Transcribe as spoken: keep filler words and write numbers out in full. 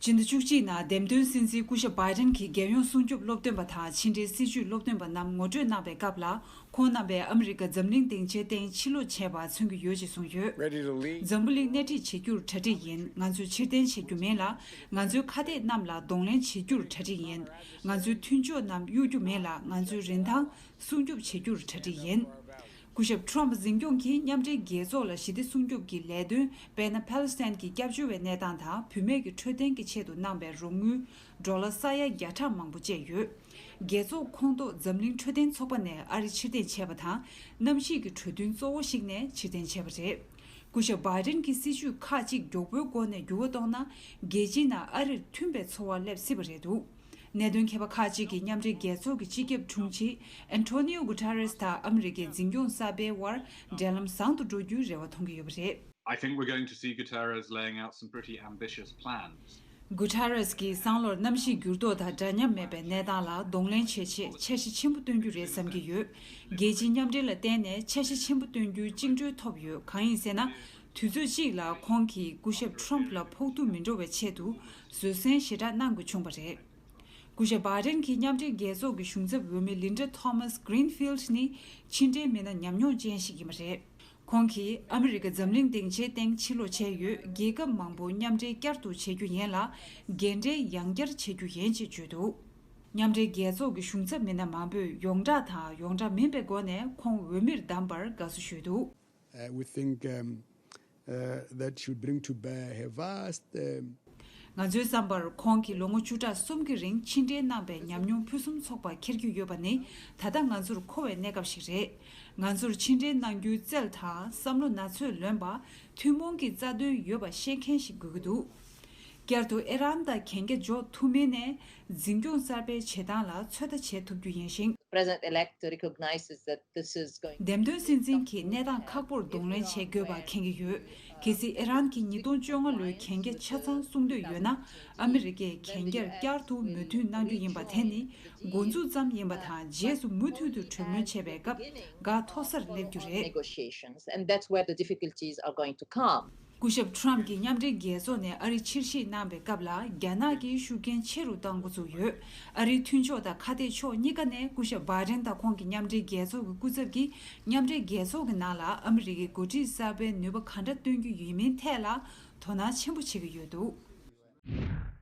ཕྱི་ཟླ་བཅུ་གཅིག་ནང་འདེམས་ཐོན་སྲིད་འཛིན་སྐུ་ཞབས་བྷའི་ཌེན་གྱིས་རྒྱལ་ཡོངས་སྲུང་སྐྱོབ་སློབ་སྟོན་པ་དང་ཕྱི་འབྲེལ་སྲིད་བྱུས་སློབ་སྟོན་པ་རྣམས་ངོ་སྤྲོད་གནང་བའི་སྐབས་ལ། ཁོང་རྣམ་པས་ཨ་མི་རི་ཀ་འཛམ་གླིང་སྡིངས་ཆའི་སྟེང་ཕྱིར་ལོག་བྱས་པ་མཚོན་གྱི་ཡོད་ཅེས་གསུངས་ཡོད། འཛམ་བུ་གླིང་སྣེ་ཁྲིད་བྱེད་རྒྱུར་གྲ་སྒྲིག་ཡིན། ང་ཚོས་ཕྱིར་འཐེན་བྱེད་རྒྱུ་མིན་ལ། ང་ཚོའི་ཁ་གཏད་རྣམས་ལ་གདོང་ལེན་བྱེད་རྒྱུར་གྲ་སྒྲིག་ཡིན། ང་ཚོའི་མཐུན་ཕྱོགས་རྣམས་གཡུག་རྒྱུ་མིན་ལ། ང་ཚོའི་རིན་ཐང་སྲུང་སྐྱོབ་བྱེད་རྒྱུར་གྲ་སྒྲིག་ཡིན། སྐུ་ཞབས་ཁྲོམ་འཛིན་སྐྱོང་གིས་མཉམ་འབྲེལ་རྒྱལ་ཚོགས་ལ་ཞི་བདེ་སྲུང་སྐྱོབ་ཀྱི་ལས་དོན། དཔེར་ན། ཕཱ་ལེ་སི་ཐན་གྱི་སྐྱབས་བཅོལ་བའི་གནས་སྟངས་དང་བུད་མེད་ཀྱི་འཕྲོད་བསྟེན་གྱི་ཆེད་དུ་གནང་བའི་རོགས་དངུལ་ཌོ་ལར་ས་ཡ་བརྒྱ་ཕྲག་མང་པོ་བཅད་ཡོད། རྒྱལ་ཚོགས་ཁོངས་གཏོགས་འཛམ་གླིང་འཕྲོད་བསྟེན་ཚོགས་པ་ནས་ཨ་རི་ཕྱིར་འཐེན་བྱས་པ་དང་། གནམ་གཤིས་ཀྱི་གྲོས་མཐུན་གཙོ་བོ་ཞིག་ནས་ཕྱིར་འཐེན་བྱས་པ་རེད། སྐུ་ཞབས་བྷའི་ཌེན་གྱི་སྲིད་བྱུས་ཁག་ཅིག་མགྱོགས་པོའི་སྒོ་ནས་འགྱུར་བ་གཏོང་ན། རྒྱལ་སྤྱིའི་ནང་ཨ་རིར་མཐུན་པའི་ཚོར་བ་སླེབས་སྲིད་པ་རེད་འདུག་གནད་དོན་མཁས་པ་ཁག་ཅིག་གིས་མཉམ་འབྲེལ་རྒྱལ་ཚོགས་ཀྱི་སྤྱི་ཁྱབ་དྲུང་ཆེ་ཨན་ཐོ་ནིའོ་གུ་ཐ་རེས་དང་ཨ་མི་རི་ཀའི་འཛིན་སྐྱོང་གསར་པའི་དབར་འབྲེལ་ལམ་བཟང་དུ་འགྲོ་རྒྱུའི་རེ་བ་མཐོང་གི་ཡོད་པ་རེད། I think we're going to see Guterres laying out some pretty ambitious plans. གུ་ཐ་རེས་ཀྱིས་སང་ལོར་གནམ་གཤིས་འགྱུར་ལྡོག་དང་འདྲ་མཉམ་མེད་པའི་གནས་སྟངས་ལ་གདོང་ལེན་བྱེད་ཆེད་འཆར་གཞི་ཆེན་པོ་བཏོན་རྒྱུ་རེད་བསམ་གྱི་ཡོད། རྒྱལ་སྤྱིའི་མཉམ་འབྲེལ་ལ་བརྟེན་ནས་འཆར་གཞི་ཆེན་པོ་བཏོན་རྒྱུའི་བཅིངས་འགྲོལ་ཐོབ་ཡོད། གང་ཡིན་ཟེར་ན། དུས་ཚོད་གཅིག་ལ་ཁོང་གིས་སྐུ་ཞབས་ཁྲོམ་ལ་ཕོག་ཐུག་མི་འགྲོ་བའི་ཆེད་དུ་བཟོད་བསྲན་ཞེ་དྲག་གནང་དགོས་བྱུང་བ་རེད། སྐུ་ཞབས་བྷའི་ཌེན་གྱིས་མཉམ་འབྲེལ་རྒྱལ་ཚོགས་ཀྱི་གཞུང་ཚབ་འོས་མི་ལིན་ཌ་ཐོ་མཱས་གྷི་རིན་ཕིལ་ཌི་ནི་ཕྱི་འབྲེལ་མི་སྣ་ཉམས་མྱོང་ཅན་ཞིག་ཡིན་པ་རེད། ཁོང་གིས་ཨ་མི་རི་ཀ་འཛམ་གླིང་སྡིངས་ཆའི་སྟེང་ཕྱིར་ལོག་བྱས་ཡོད། རྒྱལ་ཁབ་མང་པོ་མཉམ་འབྲེལ་བསྐྱར་དུ་བྱེད་རྒྱུ་ཡིན་ལ། འགན་འཁྲི་ཡང་བསྐྱར་བྱེད་རྒྱུ་ཡིན་ཅེས་བརྗོད་འདུག་མཉམ་འབྲེལ་རྒྱལ་ཚོགས་ཀྱི་གཞུང་ཚབ་མི་སྣ་མང་པོས་ཡོངས་གྲགས་དང་ཡོངས་གྲགས་མིན་པའི་སྒོ་ནས་ཁོང་འོས་མིར་བདམས་པར་དགའ་བསུ་ཞུས་འདུག Uh, we think um, uh, that she would bring to bear her vast um, ང་ཚོའི་བསམ་པར་ཁོང་གིས་ལོ་ངོ་བཅུ་ཕྲག་གསུམ་གྱི་རིང་ཕྱི་འབྲེལ་གནང་བའི་ཉམས་མྱོང་ཕུན་སུམ་ཚོགས་པ་འཁྱེར་རྒྱུ་ཡོད་པ་ནི་ད་ལྟ་ང་ཚོར་མཁོ་བའི་གནས་སྐབས་ཤིག་རེད། ང་ཚོར་ཕྱི་འབྲེལ་གནང་རྒྱུའི་རྩལ་དང་བསམ་བློ་ན་ཚོད་ལོན་པ། ཐུན་མོང་གི་རྩ་དོན་ཡོད་པ་ཤེས་མཁན་ཞིག་དགོས་ཀྱི་འདུག་བསྐྱར་དུ་ཨི་རན་དང་གན་རྒྱ་འཇོག་ཐུབ་མིན་ནས་འཛིན་སྐྱོང་གསར་པའི་བྱེད་སྟངས་ལ་ཚོད་ལྟ་བྱེད་ཐུབ་རྒྱུ་ཡིན་ཞིང་། President-elect recognizes that this is going འདེམས་ཐོན་སྲིད་འཛིན་གྱིས་གནས་སྟངས་ཁག་པོར་གདོང་ལེན་བྱེད་དགོས་པ་མཁྱེན་གྱི་ཡོད། གལ་སྲིད་ཨི་རན་གྱིས་ཉིས་སྟོང་བཅོ་ལྔ་ལོའི་གན་རྒྱ་ཆ་ཚང་སྲུང་འདོད་ཡོད་ན། ཨ་མི་རི་ཀས་གན་རྒྱར་བསྐྱར་དུ་མོས་མཐུན་གནང་རྒྱུ་ཡིན་པ་དེ་ནི་འགོ་འཛུགས་ཙམ་ཡིན་པ་དང་། རྗེས་སུ་མུ་མཐུད་དུ་གྲོས་མོལ་བྱེད་པའི་སྐབས་དགའ་མཐོ་སར་སླེབས་རྒྱུ་རེད། Negotiations, and that's where the difficulties are going to come. སྐུ་ཞབས་ཁྲོམ་གྱིས་མཉམ་འབྲེལ་རྒྱལ་ཚོགས་ནས་ཨ་རི་ཕྱིར་བཤིག་གནང་བའི་སྐབས་ལ་རྒྱ་ནག་གིས་ཤུགས་རྐྱེན་ཆེ་རུ་གཏང་འགོ་བཙུགས་ཡོད། ཨ་རིའི་མཐུན་ཕྱོགས་དང་ཁ་གཏད་ཕྱོགས་གཉིས་ཀ་ནས་སྐུ་ཞབས་བྷའི་ཌེན་དང་ཁོང་གི་མཉམ་འབྲེལ་རྒྱལ་ཚོགས་ཀྱི་སྐུ་ཚབ་ཀྱིས་མཉམ་འབྲེལ་རྒྱལ་ཚོགས་ཀྱི་ནང་ལ་ཨ་མི་རི་ཀའི་འགོ་ཁྲིད་གསར་པའི་ནུས་པ་ག་འདྲ་བཏོན་རྒྱུ་ཡིན་མིན་ཐད་ལ་དོ་སྣང་ཆེན་པོ་བྱེད་ཀྱི་ཡོད་འདུག